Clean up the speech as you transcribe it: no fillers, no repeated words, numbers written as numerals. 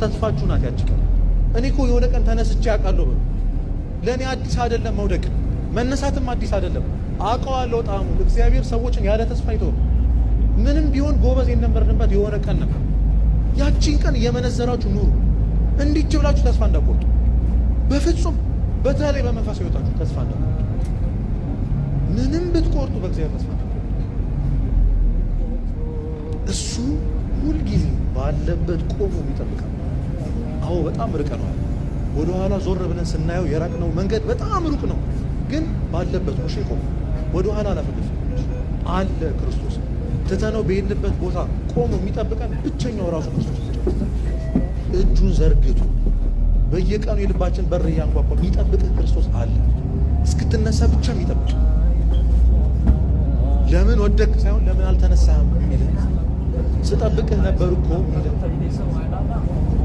ተስፋችሁ ናት ያቺ ቀን። እኔ እኮ የሆነ ቀን ተነስቼ አውቃለሁ በሉ። ለእኔ አዲስ አይደለም መውደቅ፣ መነሳትም አዲስ አይደለም። አውቀዋለሁ ጣዕሙን። እግዚአብሔር ሰዎችን ያለ ተስፋ አይተውም። ምንም ቢሆን ጎበዝ የነበርንበት የሆነ ቀን ነበር። ያቺን ቀን እየመነዘራችሁ ኑሩ። እንዲች ብላችሁ ተስፋ እንዳቆርጡ በፍጹም። በተለይ በመንፈስ ሕይወታችሁ ተስፋ እንዳቆርጡ። ምንም ብትቆርጡ በእግዚአብሔር ተስፋ እንዳቆርጡ። እሱ ሁልጊዜ ባለበት ቆሞ ይጠብቃል። አዎ በጣም ርቀነዋል። ወደኋላ ዞር ብለን ስናየው የራቅነው መንገድ በጣም ሩቅ ነው። ግን ባለበት ነው ቆሞ ወደኋላ አላፈገፈገም አለ ክርስቶስ። ትተነው በሄድንበት ቦታ ቆሞ የሚጠብቀን ብቸኛው ራሱ ክርስቶስ ብቻ። እጁን ዘርግቶ በየቀኑ የልባችን በር እያንኳኳ የሚጠብቅህ ክርስቶስ አለ። እስክትነሳ ብቻ የሚጠብቅ፣ ለምን ወደክ ሳይሆን ለምን አልተነሳህም የሚልህ፣ ስጠብቅህ ነበር እኮ የሚልህ።